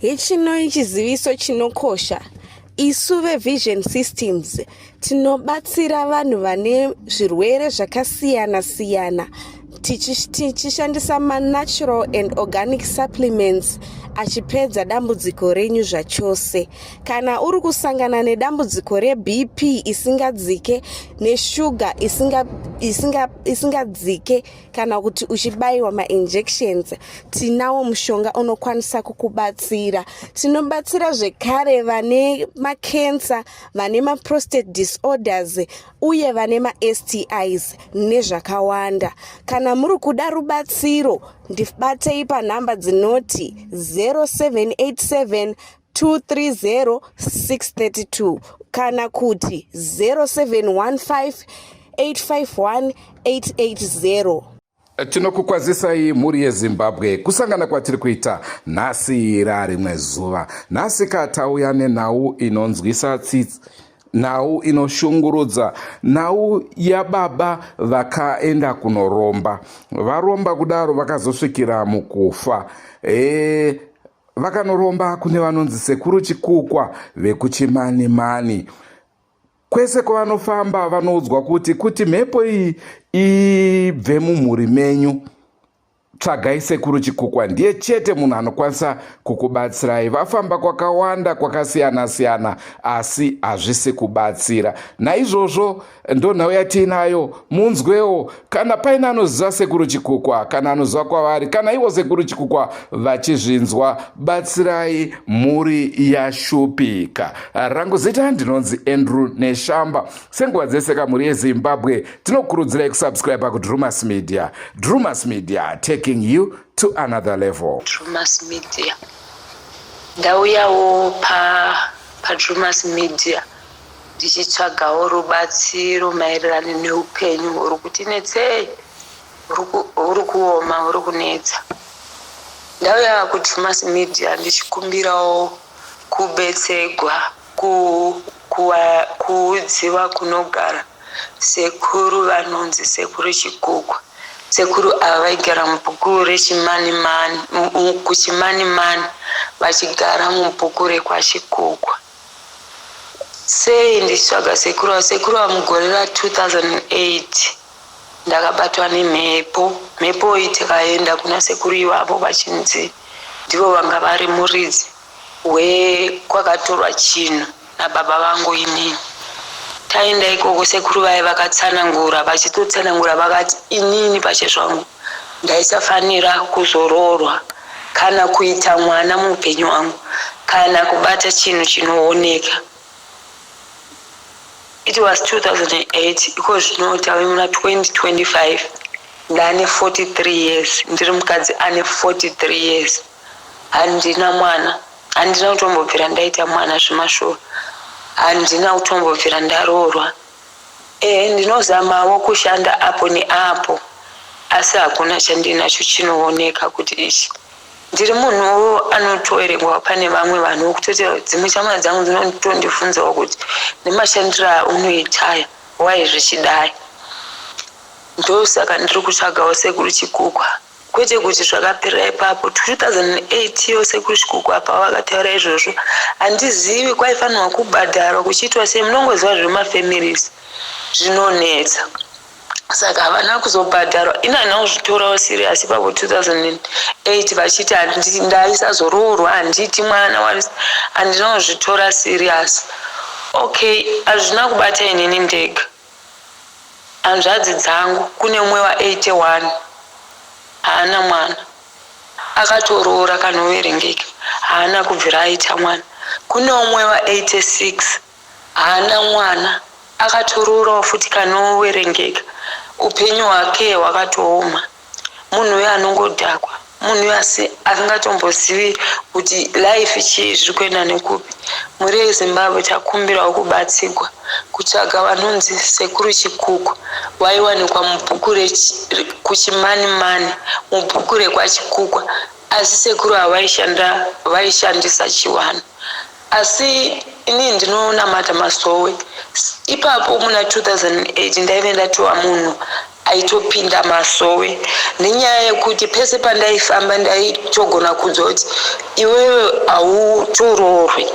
Hechinoi chiziviso chinokosha. Isu veVision Systems tinobatsira vanhu vane zvirwere zvakasiyana-siyana tichishandisa manatural and organic supplements achipedza dambudziko renyu zvachose. Kana uri kusangana nedambudziko reBP isingadzike neshuga isingadzike kana kuti uchibayiwa mainjections, tinawo mushonga unokwanisa kukubatsira. Tinobatsira zvekare vane makensa, vane maprostate disorders uye vane maSTIs nezvakawanda. Kana muri kuda rubatsiro, ndibatei panhamba dzinoti 0787 230 632 kana kuti 0715 851 880. Tinokukwazisai mhuri yeZimbabwe, kusangana kwatiri kuita nhasi rarimwe zuva. Nhasi ka tauya nenhau inonzwisa tsitsi, nhau inoshungurudza, nhau yababa vakaenda kunoromba. Varomba kudaro vakazosvikira mukufa. Vakanoromba kune vanonzi Sekuru Chikukwa vekuChimanimani. Kwese kwavanofamba vanoudzwa kuti mhepo iyi ibve mumhuri menyu, tsvagai Sekuru Chikukwa, ndiye chete munhu anokwanisa kukubatsirai. Vafamba kwakawanda kwakasiyana-siyana, asi hazvisi kubatsira. Naizvozvo ndonhau yatiinayo, munzwewo kana paine anoziva Sekuru Chikukwa, kana anoziva kwavari, kana ivo Sekuru Chikukwa vachizvinzwa, batsirai mhuri yashupika. Rangu zita ndinonzi Andrew Neshamba. Senguva dzese kamhuri yeZimbabwe, tinokurudzirai kusubscribe kuDrumas Media. Drumas Media, taking you to another level. Drumas Media, ndauyawo paDrumas Media ndichitsvagawo rubatsiro maererano neupenyu huri kutinetsei, huri kuoma, huri kunetsa. Ndauya kuDrumas Media ndichikumbirawo kubetserwa kuudziwa kunogara sekuru vanonzi Sekuru Chikukwa. Sekuru ava vaigara mubhuku reChimanimani, kuChimanimani, vachigara mubhuku rekwaChikukwa. Sei ndichitsvaga sekuru ava? Sekuru ava, mugore ra2008 ndakabatwa nemhepo. Mhepo iyi tikaenda kuna sekuru ivavo, vachinzi ndivo vanga vari muridzi wekwakatorwa chinhu nababa vangu inini. Taenda ikoko, sekuru vaya vakatsanangura. Vachitotsanangura vakati inini pachezvangu ndaisafanira kuzoroorwa kana kuita mwana muupenyu hwangu kana kubata chinhu chinooneka. It was 2008. Iko zvino tave muna 2025, ndane 43 years, ndiri mukadzi ane 43 years, handina mwana, handina kutombobvira ndaita mwana zvemashuwa, handina kutombobvira ndaroorwa. Ehe, ndinozamawo kushanda apo neapo, asi hakuna chandinacho chinooneka kuti ichi. Ndiri munhuwo anotoverengwa pane vamwe vanhu, wokutoti dzimwe shamwari dzangu dzinotondibvunzawo kuti nemashandiro aunoitaya, wai zvichidai? Ndosaka ndiri kutsvagawo Sekuru Chikukwa. Kwete kuti zvakaperera ipapo. 2008 iyo Sekuru Chikukwa pavakataura izvozvo, handizivi kwaifanirwa kubhadharwa kuchiitwa sei. Munongoziva zvemafamilies zvinonetsa, saka havana kuzobhadharwa. Ini handina kuzvitorawo serious ipapo 2008 vachiti ndaisazoroorwa, handiti mwana, handina kuzvitora serious. Okay, hazvina kubata inini ndega. Hanzvadzi dzangu, kune umwe wa81, haana mwana, akatoroora kanoverengeka, haana kubvira aita mwana. Kune umwe wa86, haana mwana, akatoroorawo futi kanoverengeka, upenyu hwake hwakatooma. Munhu uyo anongodhakwa, munhu uyo asi asingatombozivi kuti life chii, zviri kuenda nekupi. Mhuri yeZimbabwe, takumbirawo kubatsigwa kutsvaga vanonzi Sekuru Chikukwa, vaiwanikwa mubhuku kuChimanimani, mubhuku rekwaChikukwa. Asi sekuru ava vaishandisa chivanhu, asi inini ndinonamata masowe. Ipapo muna 2008 ndaive ndatova munhu. aitopinda masowe nenyaya yekuti pese pandaifamba ndaitogona kunzwa kuti iwewe hautoroorwi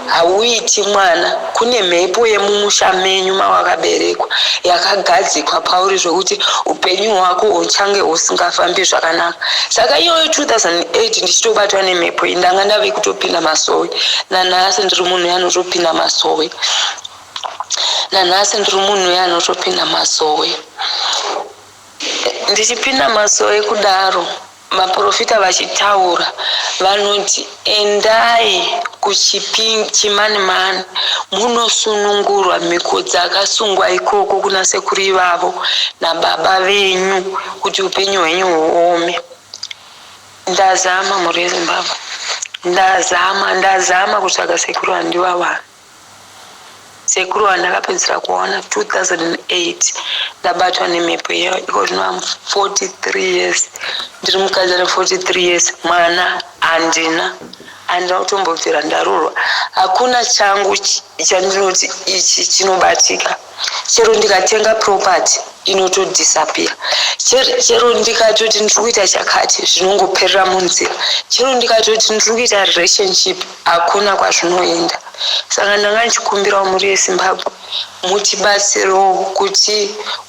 hauiti mwana kune mhepo yemumusha menyu mawakaberekwa yakagadzikwa pauri zvekuti upenyu hwako huchange husingafambi zvakanaka saka iyoyo 2008 ndichitobatwa nemhepo iyi ndanga ndave kutopinda masowe nanhasi ndiri munhu yanotopinda masowe nanhasi ndiri munhu uye anotopinda masowe ndichipinda masowe kudaro maprofita vachitaura vanoti endai kuchimanimani munosunungurwa mhiko dzakasungwa ikoko kuna sekuru ivavo nababa venyu kuti upenyu hwenyu huome ndazama mhuri yezimbabwe ndazama ndazama kutsvaga sekuru handivawana Sekuru vandakapedzisira kuona 2008 ndabatwa nemhepo iyoyo iko zvino am 43 years ndiri mukadzi ane 43 years mwana handina handina kutombobvira ndarurwa hakuna changu chandinoti ichi chinobatika chero ndikatenga property inotodisappear chero ndikatoti ndiri kuita chakati zvinongoperera munzira chero ndikatoti ndiri kuita relationship hakuna kwazvinoenda Saka ndanga ndichikumbirawo mhuri yeZimbabwe mutibatsirewo kuti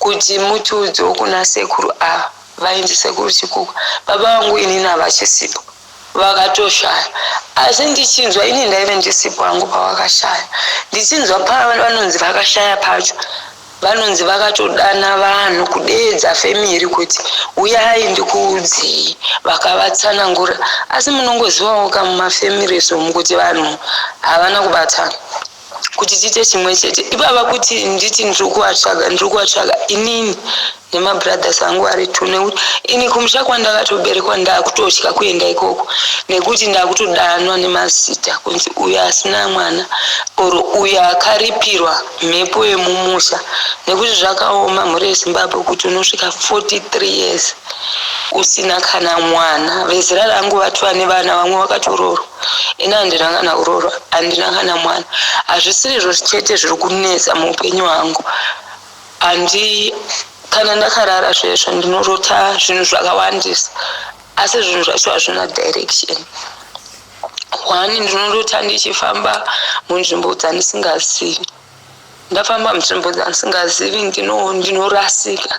kuti mutiudzewo kuna sekuru ava vainzi sekuru Chikukwa. Baba vangu inini havachisipo vakatoshaya asi ndichinzwa ini ndaive ndisipo hangu pavakashaya ndichinzwa pavanonzi vakashaya pacho Vanonzi vakatodana vanhu kudeedza family kuti huyai ndikuudzei vakavatsanangura asi munongozivawo ka mumafamilies umu kuti vanhu havana kubatana kuti tiite chimwe chete ipapa kuti nditi ndiri kuvatsvaga ndiri kuvatsvaga inini nemabrothers angu ari two nekuti ini kumusha kwandakatoberekwa ndakutotya kuenda ikoko nekuti ndakutodanwa nemazita kunzi uyo asina mwana or uyo akaripirwa mhepo yemumusha nekuti zvakaoma mhuri yezimbabwe kuti unosvika 43 years usina kana mwana vezera rangu vatova nevana vamwe vakatoroorwa ini handina kana kuroorwa handina kana mwana hazvisirizvo chete zviri kunetsa muupenyu hwangu handi kana ndakarara zvezvo ndinorota zvinhu zvakawandisa asi zvinhu zvacho hazvina direction One ndinorota ndichifamba munzvimbo dzandisingazivi. Ndafamba munzvimbo dzandisingazivi ndinorasika.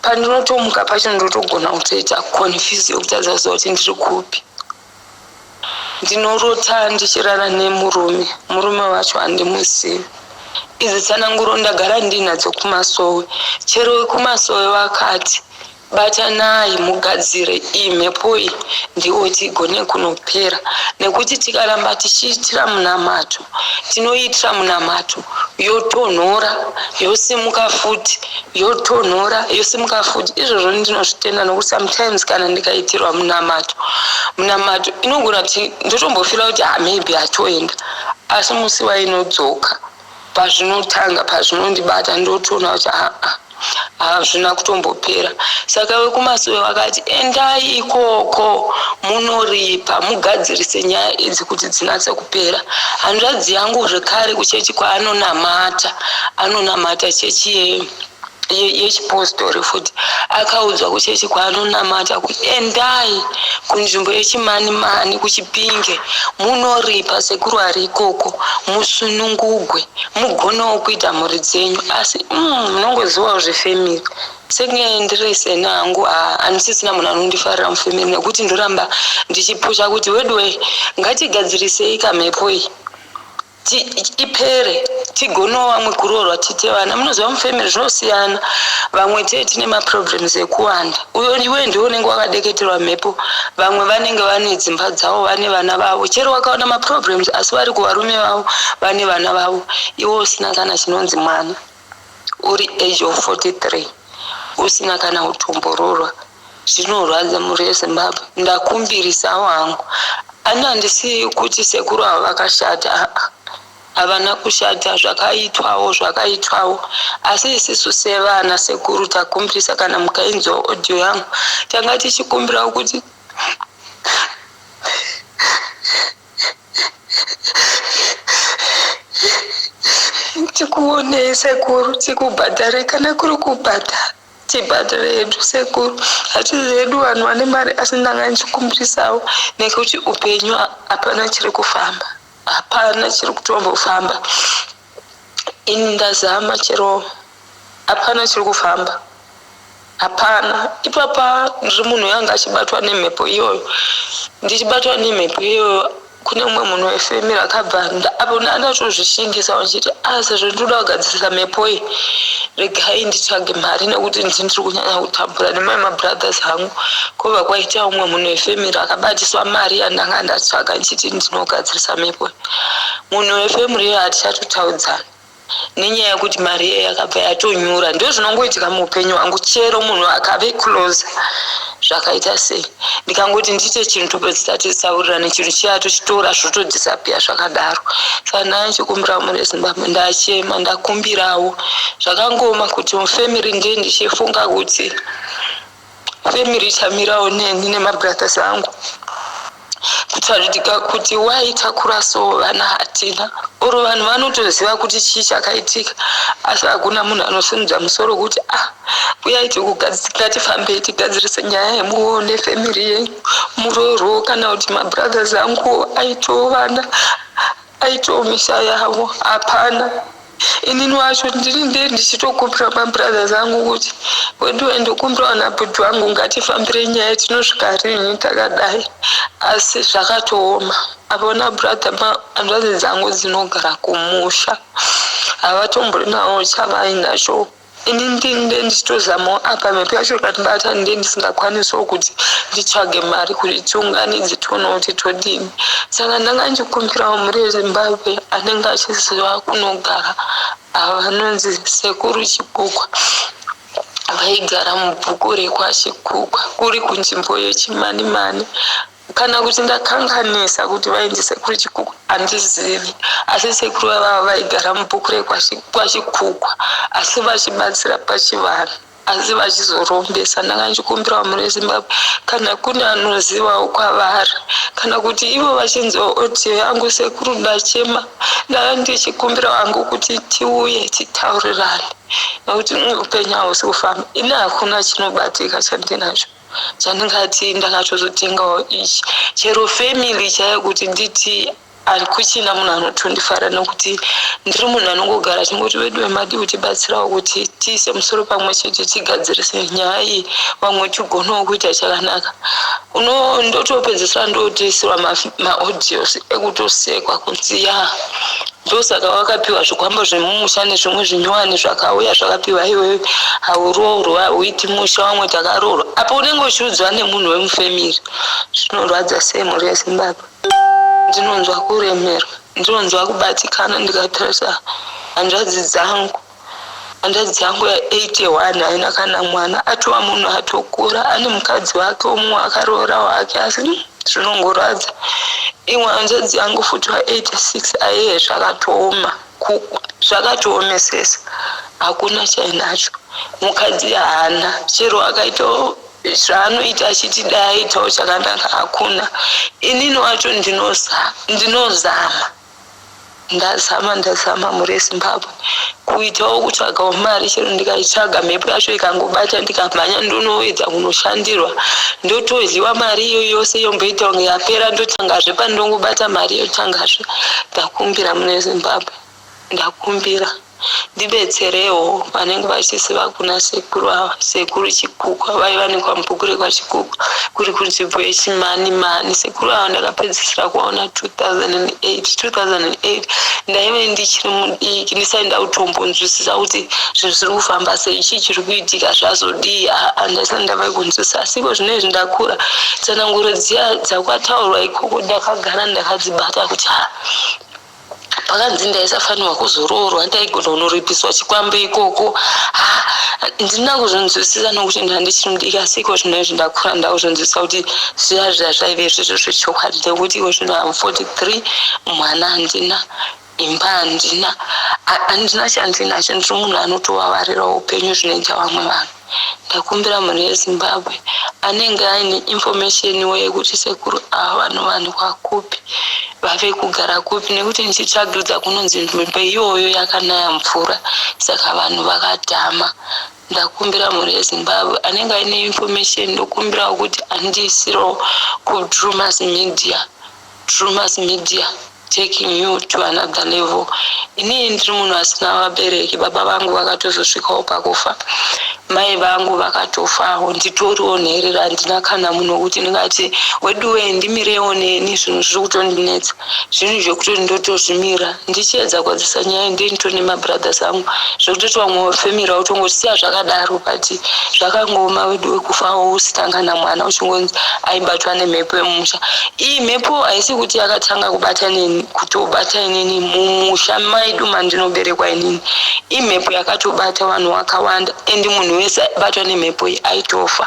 Pandinotomuka pacho ndotogona kutoita confuse yekutadza kuziva kuti ndiri kupi. Ndinorota ndichirara nemurume, murume wacho handimuzivi. Idzi tsananguro ndagara ndinadzo kumasowe. Chero vekumasowe vakati Batanai mugadzire iyi mhepo iyi ndiwo tigone kunopera nekuti tikaramba tichiitira munamato tinoiitira munamato yotonhora yosimuka futi yotonhora yosimuka futi izvozvo ndinozvitenda nokuti sometimes kana ndikaitirwa munamato munamato inogona kuti ndotombofila kuti ah, maybe atoenda asi musi wainodzoka pazvinotanga pazvinondibata ndotoona kuti aa hazvina kutombopera saka vekumasuwe vakati endai ikoko munoripa mugadzirise nyaya idzi kuti dzinatse kupera hanzvadzi yangu zvekare kuchechi kwaanonamata anonamata chechi ye yechipostori futi akaudzwa kuchechi kwaanonamata kuti endai kunzvimbo yechimanimani kuchipinge munoripa sekuru ari ikoko musunungugwe mugonewo kuita mhuri dzenyu asi mm, munongozivawo zvefamily sekunge ndiri sena hangu handisisina munhu anondifarira mufamily nekuti ndoramba ndichipusha kuti weduwe ngatigadzirisei kamhepo iyi ipere tigonewo vamwe kuroorwa tiite vana munoziva mufamily zvinosiyana vamwe tee tine maproblems ekuwanda uyo iwe ndiwe unenge wakadeketerwa mhepo vamwe vanenge vane dzimba dzavo vane vana vavo chero vakaona maproblems asi vari kuvarume vavo vane vana vavo iwe usina kana chinonzi mwana uri age of 43 usina kana kutombororwa Zvinorwadza mhuri yeZimbabwe ndakumbirisawo hangu ani handisi kuti sekuru ava vakashata aa havana kushata zvakaitwawo zvakaitwawo asi isisu sevana sekuru takumbirisa kana mukainzwa audio yangu tanga tichikumbirawo kuti tikuonei sekuru tikubhadhare kana kuri kubhadhara. Tibhadhare hedu sekuru, hatizi hedu vanhu vane mari asi ndanga ndichikumbirisawo nekuti upenyu hapana chiri kufamba, hapana chiri kutombofamba. Ini ndazama chero hapana chiri kufamba, hapana. Ipapa ndiri munhu yanga achibatwa nemhepo iyoyo, ndichibatwa nemhepo iyoyo kune mumwe munhu wefemiri akabva apo ndatozvishingisa vachiti ah sezvo ndinoda kugadzirisa mhepo iyi regai nditsvage mari nekuti ndini ndiri kunyanya kutambura nemai mabrothers angu kobva kwaita umwe munhu wefemiri akabatiswa mari yandanga ndatsvaga ndichiti ndinogadzirisa mhepo munhu wefemiri iyoyo hatichatotaudzana nenyaya yekuti mari iye yakabva yatonyura. Ndozvinongoitika muupenyu hwangu chero munhu akave close zvakaita sei ndikangoti ndiite chinhu topedzisa tisaurirane chinhu chiya tochitora zvotodisappear zvakadaro. Saka ndanga ndichikumbira mhuri yeZimbabwe ndachema ndakumbirawo zvakangooma kuti mufamily ndiye ndichifunga kuti family ichamirawo neni nemabrothers angu kutaridika kuti wai takura so vana hatina oro vanhu vanotoziva kuti chii chakaitika asi hakuna munhu anosimudza musoro kuti ah uyai ngatifambei tigadzirise nyaya yemuwo nefamily yenyu muroro kana kuti mabrothers angu aitawo vana aitawo misha yavo hapana. Inini wacho ndini ndiye ndichitokumbira mabrothers angu kuti wedu ndokumbirawo nabhudhi wangu ngatifambire nyaya tinosvika rini takadai asi zvakatooma apona brother hanzvadzi dzangu dzinogara kumusha havatomborinawo chavainacho ini ndinde ndichitozamawo apa mhepo yacho ikandibata ndiye ndisingakwanisawo kuti nditsvage mari kuti tiunganidze tione kuti todini saka ndanga ndichikumbirawo mhuri yeZimbabwe anenge achiziva kunogara ava vanonzi sekuru Chikukwa vaigara mubhuku rekwaChikukwa kuri kunzvimbo yeChimanimani kana kuti ndakanganisa kuti vainzi sekuru Chikukwa handizivi asi sekuru vavava vaigara mubhuku rekwaChikukwa asi vachibatsira pachivanhu asi vachizorombesa. Ndanga ndichikumbirawo mhuri yeZimbabwe kana kune anozivawo kwavari kana kuti ivo vachinzwawo audio yangu sekuru ndachema ndanga ndichikumbira wangu kuti tiuye titaurirane nekuti upenyu hausi kufamba ini hakuna chinobatika chandinacho chandingati ndakatozotengawo ichi chero family chaiyo kuti nditi hakuchina munhu anotondifara nekuti ndiri munhu anongogara achingoti wedu wemadii kutibatsirawo kuti tiise musoro pamwe chete tigadzirise nyaya iyi vamwe tigonewo kuita chakanaka ndotopedzisira ndotoisirwa maaudios ekutosekwa kunzi ya ndosaka wakapiwa zvikwambo zvemumusha nezvimwe zvinyowani zvakauya zvakapiwa iwewe hauroorwa hauiti musha vamwe takaroorwa apo unenge uchiudzwa nemunhu wemufamily zvinorwadza sei mhuri yeZimbabwe ndinonzwa kuremerwa ndinonzwa kubatikana ndikatarisa hanzvadzi dzangu hanzvadzi yangu ya81 haina kana mwana atova munhu atokura ane mukadzi wake umwe akaroora wake asi zvinongorwadza imwe hanzvadzi yangu futi wa86 aiye zvakatooma zvakatoomesesa hakuna chainacho mukadzi haana chero akaitawo zvaanoita achiti dai aitawo chakanaka hakuna inini wacho ndinozama ndazama ndazama mhuri yeZimbabwe kuitawo kutsvagawo mari chero ndikaitsvaga mhepo yacho ikangobata ndikamhanya ndonoedza kunoshandirwa ndotodyiwa mari iyo yose yomboita kunge yapera ndotangazve pandongobata mari yotangazve ndakumbira mune Zimbabwe ndakumbira ndibetserewo vanenge vachiziva kuna sekuru ava sekuru Chikukwa vaivanikwa mubhuku rekwaChikukwa kuri kunzvimbo yeChimanimani sekuru ava ndakapedzisira kuvaona 2008 2008 ndaive ndichiri mudiki ndisati ndakutombonzwisisa kuti zvinhu zviri kufamba sei chii chiri kuitika zvazodii aa ndasati ndava kunzwisisa asi iko zvino izvi ndakura tsananguro dziya dzakwataurwa ikoko ndakagara ndakadzibata kuti ha pakanzi ndaisafanirwa kuzoroorwa ndaigona kunoripiswa chikwambo ikoko ha ndina kuzvinzwisisa nokuti ndandichiri mudiki asi iko zvino izvi ndakura ndakuzvinzwisisa kuti zviya zviya zvaive zvizvo zvechokwadi nekuti iko zvino am 43 mwana handina imba handina handina chandinacho ndiri munhu anotovavarirawo upenyu zvinoita vamwe vanhu ndakumbira mhuri yeZimbabwe anenge aine information yekuti sekuru ava vanovanikwa kupi vave kugara kupi nekuti ndichitsvagiridza kunonzi nzvimbo iyoyo yakanaya mvura saka vanhu vakadhama. Ndakumbira mhuri yeZimbabwe anenge aine information ndokumbirawo kuti andiisirawo kuDrewmas Media. Drewmas Media taking you to another level. Inini ndiri munhu asina vabereki, baba vangu vakatozosvikawo pakufa, mai vangu vakatofawo, nditoriwo nherera, handina kana munhu wekuti ndingati weduwe ndimirewo neni, zvinhu zviri kutondinetsa, zvinhu zvekutoti ndotozvimira ndichiedza kwadzisa nyaya ndini nemabrothers angu, zvekutoti vamwe vefamily vautongosiya zvakadaro, but zvakangooma weduwe kufawo usina kana mwana uchingonzi aibatwa nemhepo yemumusha. Iyi mhepo haisi kuti yakatanga kubata neni, kutobata inini mumusha maidu mandinoberekwa inini. Imhepo yakatobata vanhu vakawanda and munhu wese aibatwa nemhepo iyi aitofa.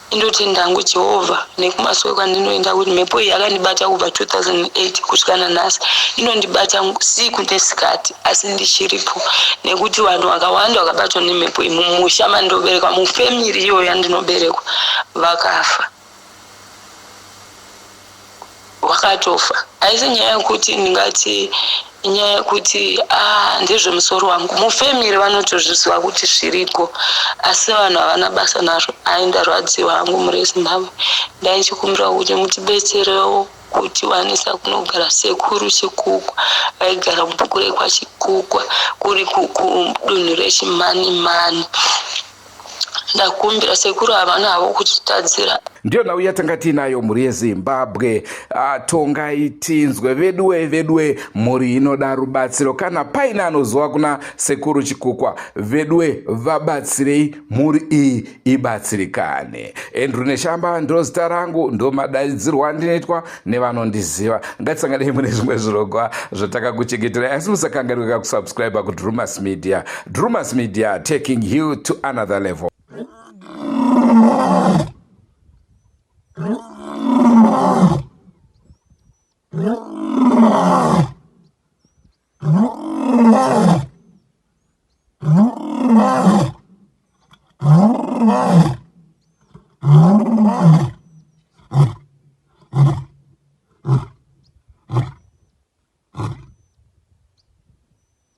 Indotenda hangu Jehovha nekumasowe kwandinoenda kuti mhepo iyi yakandibata kubva 2008 kusvika nanhasi inondibata siku nesikati asi ndichiripo nekuti vanhu vakawanda vakabatwa nemhepo iyi mumusha mandinoberekwa mufamily iyoyo yandinoberekwa vakafa. Wakatofa. Haisi nyaya yekuti ndingati inyaya yekuti ah ndezvemusoro wangu. Mufamily vanotozviziva kuti zviriko asi vanhu havana basa nazvo. Ai ndarwadziwa hangu mhuri yeZimbabwe. Ndaichikumbira kuti mutibetserewo kutiwanisa kunogara sekuru Chikukwa vaigara mubhuku rekwaChikukwa kuri kudunhu reChimanimani. Ndakumbira sekuru havana havo kutitadzira. Ndiyo nhau yatanga tiinayo mhuri yeZimbabwe. Ah, tongai tinzwe veduwe veduwe, mhuri inoda rubatsiro. Kana paine anoziva kuna sekuru Chikukwa, veduwe vabatsirei mhuri iyi ibatsirikane. Andrew Neshamba ndo zita rangu, ndo madaidzirwo andinoitwa nevanondiziva. Ngatisanganei mune zvimwe zvirongwa zvatakakuchengeterai, asi musakanganwe kakusubscribe kuDrewmas Media. Drewmas Media, taking you to another level.